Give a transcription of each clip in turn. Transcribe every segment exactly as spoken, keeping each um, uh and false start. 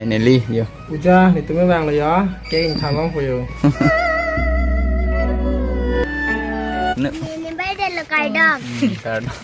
Finally, yo. Puja, netum abang lo yo. Cake ingthan longpo yo. Ne. Ini bai delo kardom. Hmm, kardom.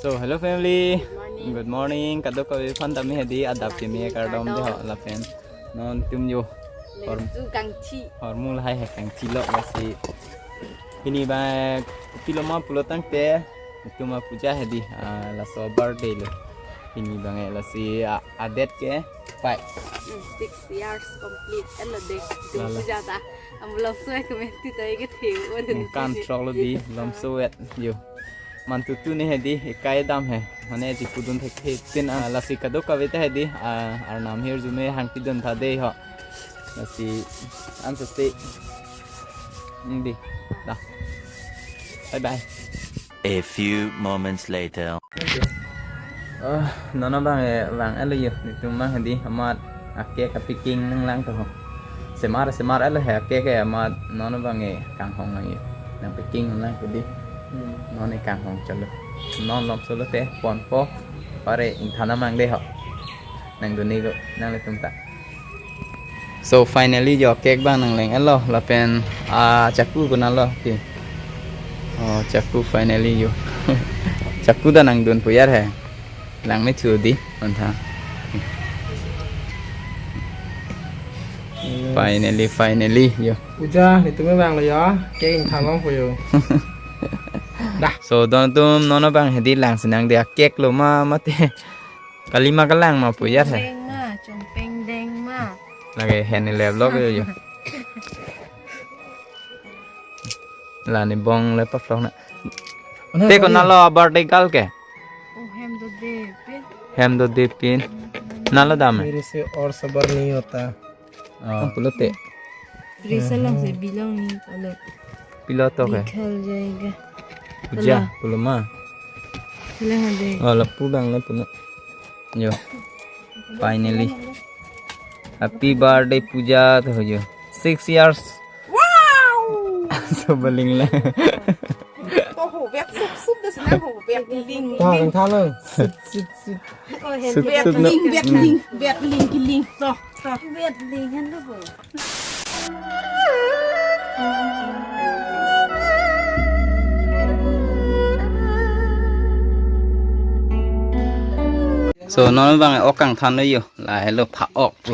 So, hello family. Good morning. Good morning. Kadokave aphan tame hedi adap keme kardom dei ho lapen. Non netum yo. Hor- Lekju kangthi. Hormu lahai he kangthi lo lasi. Pini abang kopilo ma pulo tangte netum apuja hedi, ah, laso birthday lo. Pini abang lasi, ah, adet ke five. Hmm, six years complete. Elo dei. Netum Lala. Puja ta. Am longso ek menti ta ke the. Ningkan throk lo dei, longso et yo. Mantutu ne hedi, ekai dam he. Mane ji pudun thek thek tin, ah, lasi kadokave ta hedi, ah, arnam hirjume hangpidun tha dei ho. Lasi ansa se. Hindi. Da. Bye bye. A few moments later. Ah, non abang e, abang elo yo, netum abang hedi, amat a-cake a-packing nanglang to ho. Semar, semar elo he a-cake e, amat non abang e kanghong lang yo. Nang packing lang to dei. Hmm. Non e kanghong chalo. Non longso lote ponpo, pare ingthan amang dei ho. Nangdun-iklo, nanglitum ta. So finally yo cake abang nangleng elo lapen, ah, chaku konatlo ti. Oh, chaku finally yo. Chaku ta nangdunpo yar he. Lang me thu dei, mantha. Finally, finally, yo. Puja, netum abang lo yo. Cake ingthan longpo yo. Da. So, don netum non abang hedi langsi nang dei a-cake lo ma mate. Kalima kalang ma pu yar he. Deng ma, chompeng deng ma. Lake hen le vlog yo yo. La ne bong le pa vlog na. Te konatlo birthday girl ke? Oh, hem dodepin. Hem dodepin. Konatlo dam e? मेरे से और सबर नहीं होता. Oh. Pulote. Free salang se bilang ni palo. Pilo to ke? Bikhal jayega. Puja, palo. Pulo ma. Salang ade. Oh, lapu abang le puno. Yo. Finally. Happy birthday, Puja, to yo. Six years. Wow! So baling la. To ho, vek sup sup, das na ho, vek ling. Ta, ling ta lo. Sup, sup, sup. Sup, sup, lo. Vek ling, vek ling, vek ling, kiling. To, to. Vek ling, han lo bo. So, non abang ok kangthan lo yo, lahelo pha-ok pu.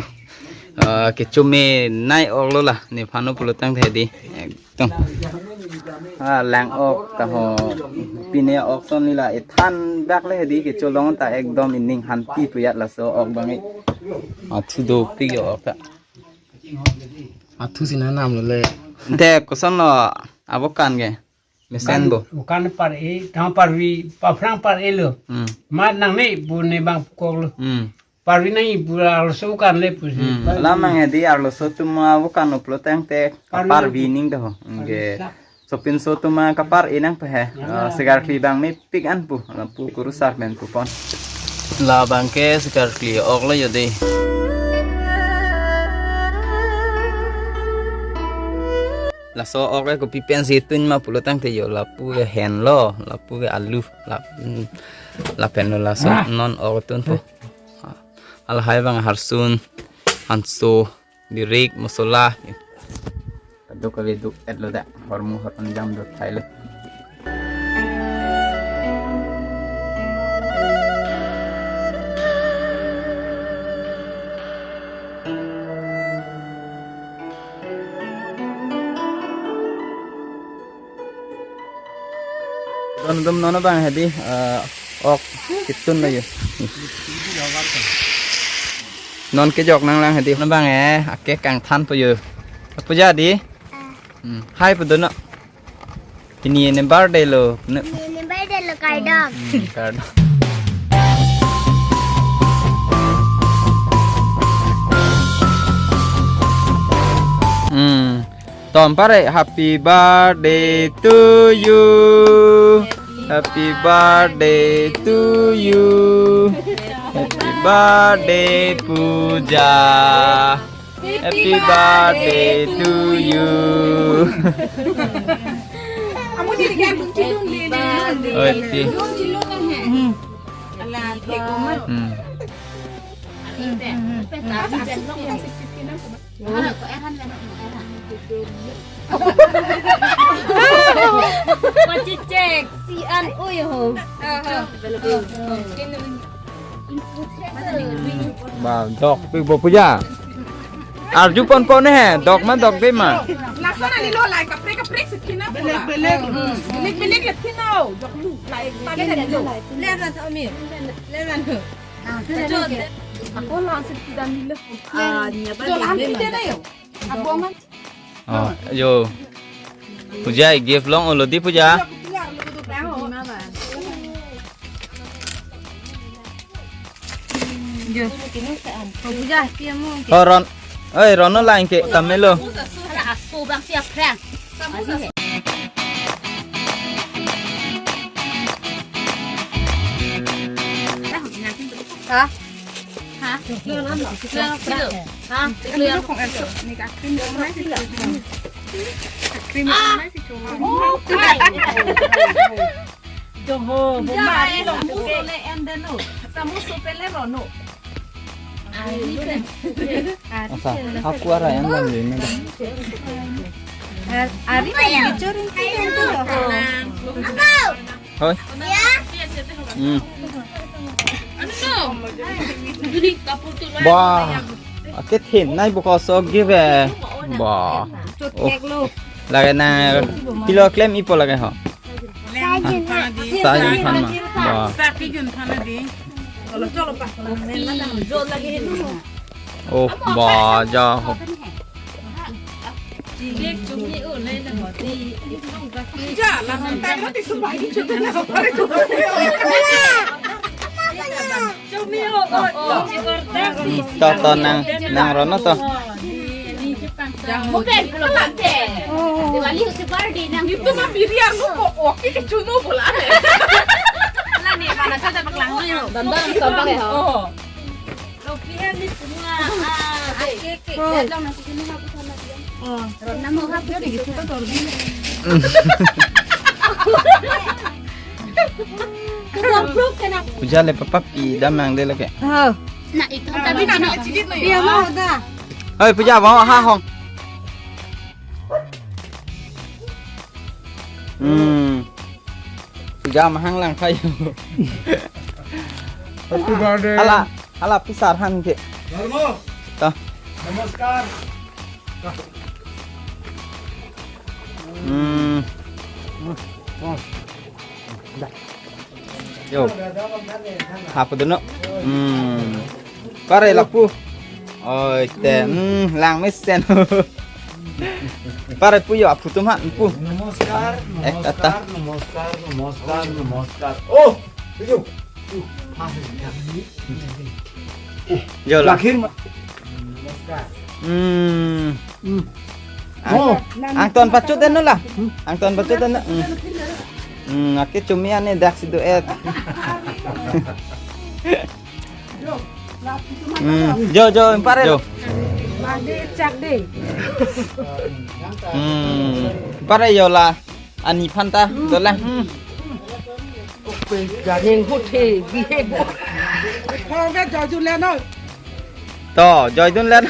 Ah, kechomenei ok lo la, nephan pulo tangte dei. Ekdom. Ah, lang ok ta ho. Pine ok son lila ethan bak le dei, kecholong ta ekdom ining hanti pu yat laso ok abang e. Ah, thu dopik yo ok ta. Athu sina nam lo le. Te koson lo avokan ke? Mesen bo. Bukan par e, tang par vi, paphrang par e lo. Hmm. Mat nangne pu ne bang pukok lo. Hmm. Par vi nangji pu arloso bukan le pusi. Hmm. Par vi. Lamang e dei arloso atum avokan uplo tangte par vi kapar vi ning do. Par vi. Nge sa- Sopinso atum kapar e nang pe he. Ya. Ah, segar kli abang mepik an pu. Lapu kurusar pen pupon. Labang ke segar kli ok lo yo dei. Laso ok ke kopi pensi tun ma pulo tangte yo lapu ke hen lo, lapu ke alu, lap-, mm, lapen lo laso non ok tun pu. Alahai abang harsun, hanso, birik, mosola. Kadokave do-et lo da, hormu hor-on jam do thai lo. Don dum non abang hedi, eh, ok kitun lo yo. Non kejok nanglang hedi. Non abang e, a-cake kangthan po yo. Puja dei? Hmm. Hai po dono. Pini ne birthday lo. Ne. Ini bai delo kardom. Hmm, kardom. Hmm. Tom pare, happy birthday to you. Happy birthday to you. Happy birthday, Puja. Happy birthday to you. Amo diri kan lun chilun le le. Oi, ti. Lun chilun na hai. Hmm. Ala, thek ko mat. Hmm. Pachicek, si an, oi ho. Ba, dok, pi bo Puja. Arju pon pon he, dok ma dok de ma. Lason ani lo lai kaprek kaprek si phina. Belek, belek. Belek, belek le phina. Dok lu, lai, ta ke lo. Levan sa mi. Levan. Ako lang sa kita nila. Ah, niya ba? Abong man. Oh, yo. Puja, gift long olo di Puja. Yo. Puja, tiya mo. Oh, Ron. Oi, Ron no lang ke tamelo. Ala aso bang siap pran. Ha? Ha? Ha? Kung eso, ni ka cream mo na si cream. Cream mo na si cream. Oh, kai. Joho, bo ma ni long ke. Samosa pele Ron no. Asa, aku ara yang lang din na. Ari na bichor itu. Hoi. Hmm. Ba, ake thin nai buka so give. Ba. Oh. Lage na kilo klem ipo lage ho. Sa jun phan ma. Ba. Sa ki jun phan di. Oh, ba ja ho. To, to, nang, nang Ron no to. Itu mah biriar lu kok, oke, kecuno bola. Lah, nih, mana saja paklang, ayo. Dandang, sampang ya. Oh. Puja le papa pi dam nang de lake. Oh. Nah, itu tapi kan ada cedit na. Iya, mau dah. Hoi, Puja, mau ha hong. Hmm. Puja mahang lang kayo. Happy birthday. Hala, hala pisar han ke. Dharma. Ta. Namaskar. Hmm. Yo. Hapu dunu. Hmm. Pare lapu. Oi, te. Hmm, lang mesen. Pare pu yo, apu tum ha, pu. Namaskar, eh, kata. Namaskar, namaskar, namaskar, namaskar. Oh, yo. Yo la. Akhir ma. Namaskar. Hmm. Hmm. Ang-, oh. Angton pachut eno la. Hmm. Angton pachut eno. Hmm. Hmm, ake chumi ane dak si do et. Hmm, jo, jo, pare. Jo. Mande chak de. Hmm, pare yo la. Ani phanta, dolang. Hmm. Oke, garing hut he, bihek. Kau ke jaju leno. To, joy dun leno.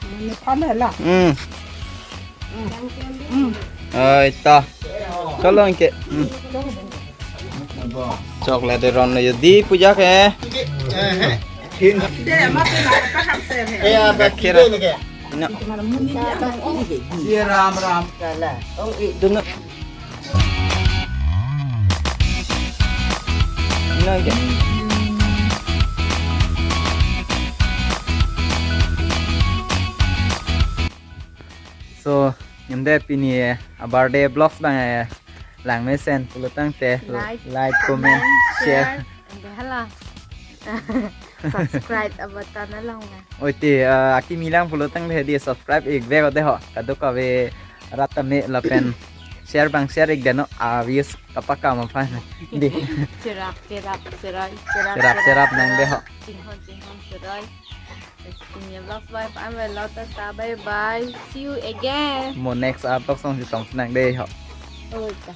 Mane pham hela. Hmm. Hmm. Oi, to. Cholo anke. Hmm. Chocolate ron lo yo di Puja ke. Dei, ama pe na ta hak se he. Iya, gakhir. Ino. Iya, ram, ram. Dunu. Ino ke. So, ngemde pini, eh, a birthday vlogs abang, eh, langmesen pulotangte, like, like, comment, comment, share, share, and hala. Subscribe a button along na. Oi te, ah, akimi lang pulo tangte di subscribe ik vek o de ho. Kadokave rat tame lapen share bang share ik deno, ah, views kapakam aphan. Di. Cherap, cherap, serai, cherap, Cherap, cherap nang de ho. Chinghon, chinghon, serai. Ini vlogs bye bye, lo tata, bye bye. See you again. Mo next a vlog song chetong nang de ho. Oh, ta.